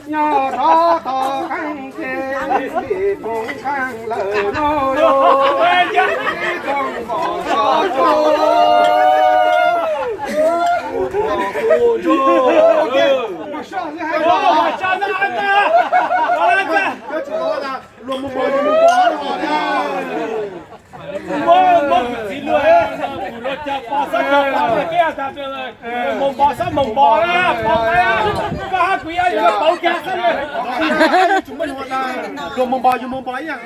Nyob rov tau qeej ces poob qeej lawm no, ib tsoom pom tso tso. Luag mus npog yus mus npog no. Muab muab kwv txiv luag, kuv luag cas pog xab cov pog luag peb tas, mus npog xab mus npog na, pog na, koj hab kuv yog yuav pauv kiag xwb. Luag mus npog yus mus npog ib yam.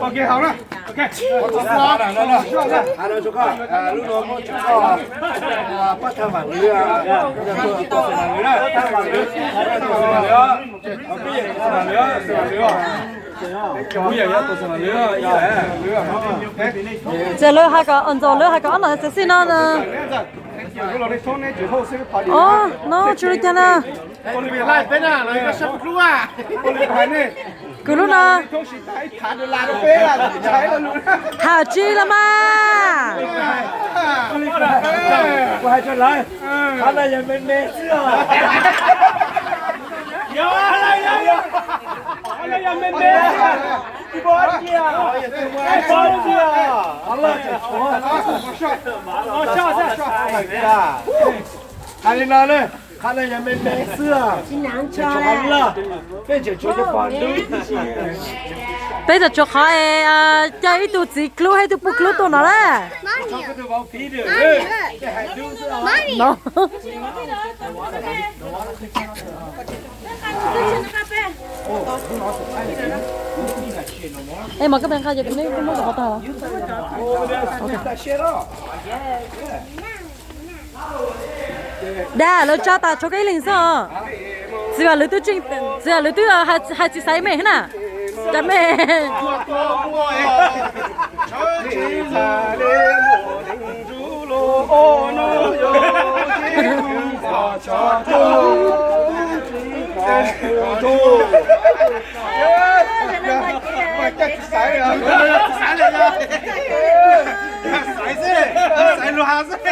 Ok, hauv na. Ok. Lub no muab tsum koj pab thaj vam lwv, tuaj xeem vam lwv na. Peb yawm tuaj xeem vam lwv, xeem vam lwv. Txiv lawv hais kom ntxaus lawv hais kom ob no txiv xij no. Os, no tsis li cas na. Kuv lub no. Tham tsi los mas. Kuv hais rau lawv, qhov no yog me me xwb os. Yog, yog, yog, yog me me. Tsis pom tias, tsis pom tias. Hais li no na, qhov no yog me me xwb, tsis tshuav qhov loj, peb tseem tshuav cov pog dub tib si. Peb tseem tshuav qhov es coj ib tug txiv klub thiab ib tug pug klub tuaj no na. Es mas koj pe nqa ces kuv neb kuj muab rau qhov tag. Dag, lawv tsa tas tshuav koj ib leeg xwb os. Txiv Vam Lwm twb tseem, Txiv Vam Lwm twb hais txiv xaiv me na. Cas me. Xaiv xwb, xaiv luag xwb.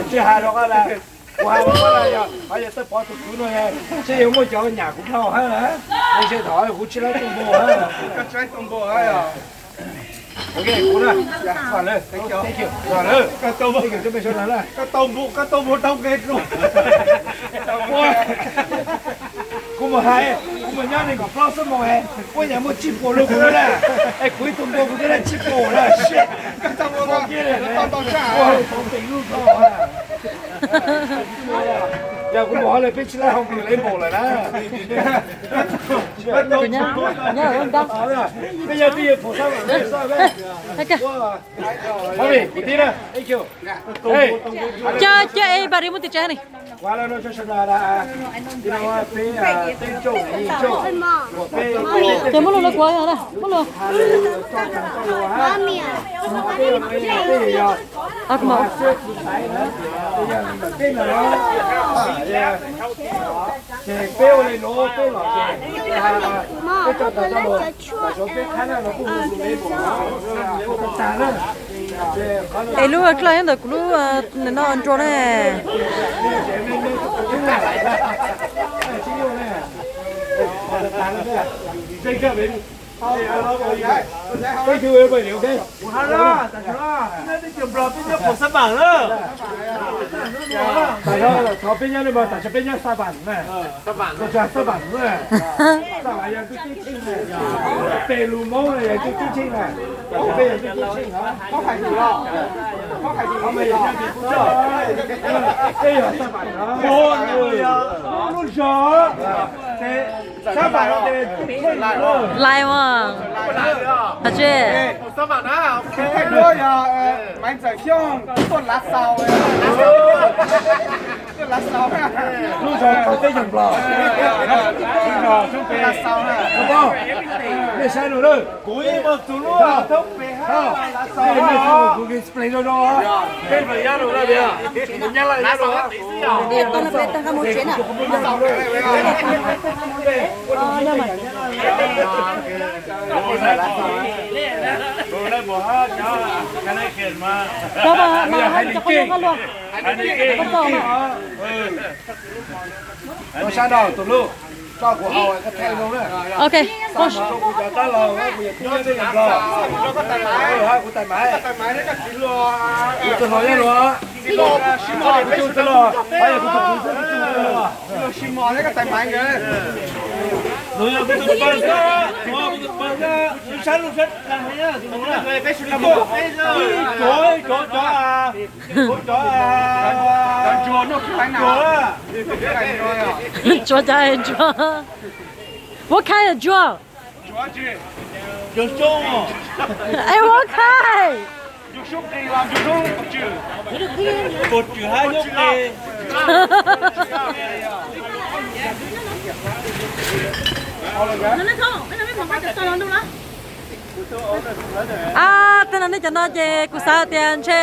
Tsis hais rau koj lawm, kuv hais rau koj lawm, yog, yog Txawj Pov tus kwv no, seb yuav muaj cov nyam kuv dhau hab, ntshe thaum kuv tsis laib tuaj npog hab. Kuv mus hais, kuv mus nyob nees nkaum plaub xuab moos, puab nyam muaj tsib puas lub kuv na, es kuv ib tug npog kuv twb laib tsib puas na. Yog kuv mus hauv lawm peb tsis laib hauv nkaus lawv npaum lawm na. Peb yog twj ywm pum sab vam xwb. Coj, coj es npaj ris mus tim tsev ne. Ces muab lus rau kuv, muab lus. Ces peb ua li nuav peb los ces peb tso tawm tau lus, thaum peb qhab na los kuj hu tus peb pum tag na. Es lub dlawg nyob ntawm kuv lub no nrua ne. Thov peb nyob, tam sim peb nyob Sa Vam na, Sa Vam, Sa Vam yog ntuj ceeb tsheej na, pem lus Moob na yog ntuj ceeb tsheej na, peb yog ntuj ceeb tsheej na. Peb yog Sa Vam na, lub zog ces Lais mas. Hais tsis. Lub yog Maiv Ntxawm Xyooj tuaj lav xaus. Tuaj lav xaus. Lub zog teb yog Nplog. Lav xaus na. Nej saib no lawm. Kuv ib mus txug lub thoob pem hab lav xaus. Kuv explain zoo zoo. Peb Nplog yab no na, Nyab Laj yab no. Sab nraud tus hlub, tso kuv haus koj thaij zoo na. Ok. Kuv cov dab laug, kuv yog tub yab teb yog Nplog. Kuv tais Maiv, kuv tus hluas nyob Luam. Kuv tus hluas, kuv tus hluas. Luag yog kuv tus pog xwb, kuv tus pog xwb, sab lub sab, cov, cov, cov, cov, cov, What kind of drug? Drug. Ê, what kind? A, tej no nej cov no ces kuv xav tias ntshe